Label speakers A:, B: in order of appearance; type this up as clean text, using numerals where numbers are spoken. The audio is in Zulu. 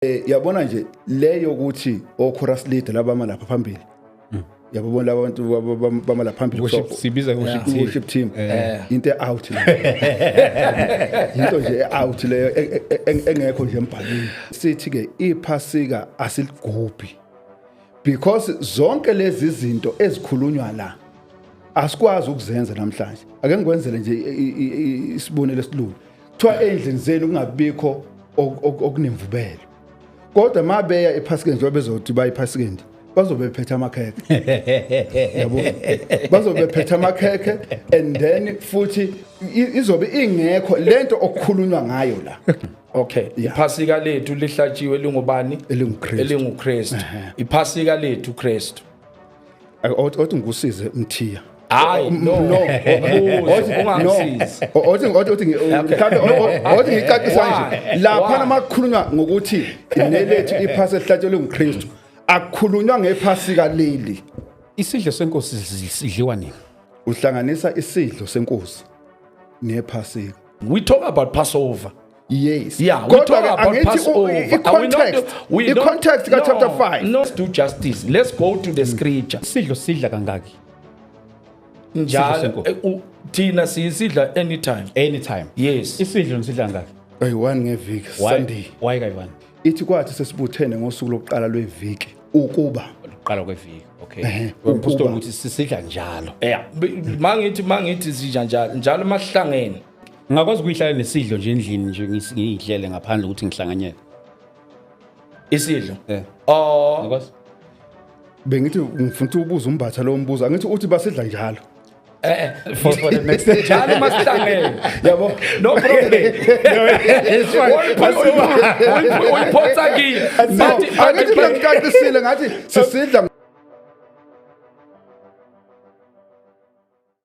A: Yabona nje leyo ukuthi o-chorus leader labama lapha phambili, yabona laba bantu bama lapha phambili.
B: Worship, sibiza worship team.
A: Worship team, into out le, into nje out leyo engekho nje embhalweni. Sithi ke iphasika asiligubhi because zonke lezi zinto ezikhulunywa la asikwazi ukuzenza namhlanje. Ake ngikwenzele nje isibonelo esilula. Kuthiwa endlini zenu kungabikho okunemvubelo, kodwa mabeya ephasikeni, njengoba bezothi baye ephasikeni, bazobe bephethe amakhekhe, yabo, bazobe bephethe amakhekhe, and then futhi izobe ingekho lento okukhulunywa ngayo la.
C: Okay. Iphasika lethu lihlatshiwe, lingubani?
A: ElinguKristu.
C: ElinguKristu. Iphasika lethu Kristu.
A: Othi ngikusize, Mthiya.
C: Hayi, no.
A: No.
C: Othi ungangisizi.
A: Othi mhlawumbe othi ngicacisa nje.
C: Why?
A: Lapha
C: Why?
A: namakhulunywa ngokuthi nelethu iphasi elihlatshelwe nguKristu, akukhulunywa ngephasika leli.
B: Isidlo senkosi sidliwa nini?
A: Uhlanganisa isidlo senkosi nephasika.
C: We talk about Passover.
A: Yes.
C: Yeah, we
A: Kodwa
C: talk
A: ke
C: about
A: angithi
C: Passover. Are we not-
A: i-context
C: we don't-
A: i-context ka chapter
C: No,
A: 5.
C: No, let's do justice. Let's go to the scripture.
B: Isidlo sidla kangaki?
C: Njalo
B: senkosi.
C: thina siyisidla anytime.
B: Anytime.
C: Yes.
B: Isidlo nisidla kangaki?
A: Ayi-one ngeviki.
B: Why?
A: Sunday.
B: Why kayi-one?
A: Ithi kwathi sesibuthene ngosuku lokuqala lweviki ukuba
B: Uqala kweviki. Okay.
A: Ukuba.
B: Umpostoli ukuthi sisidla njalo.
C: Yeah. Mangithi sidla njalo njalo masihlangene.
B: Ngingakwazi ukuyihlala nesidlo nje endlini nje, ngiyidlele ngaphandle ukuthi ngihlanganyele?
C: Isidlo.
B: Eh.
C: Oh,
B: Ngakwazi?
A: Bengithi ngifuna ukubuza umbatha lo mbuzo. Angithi uthi basidla njalo?
C: Eh.
B: For the next
C: Njalo masihlangene.
A: Yabo.
C: No problem. Uyiphotsa kimi.
A: No, angithi mina ngicacisile ngathi sisidla.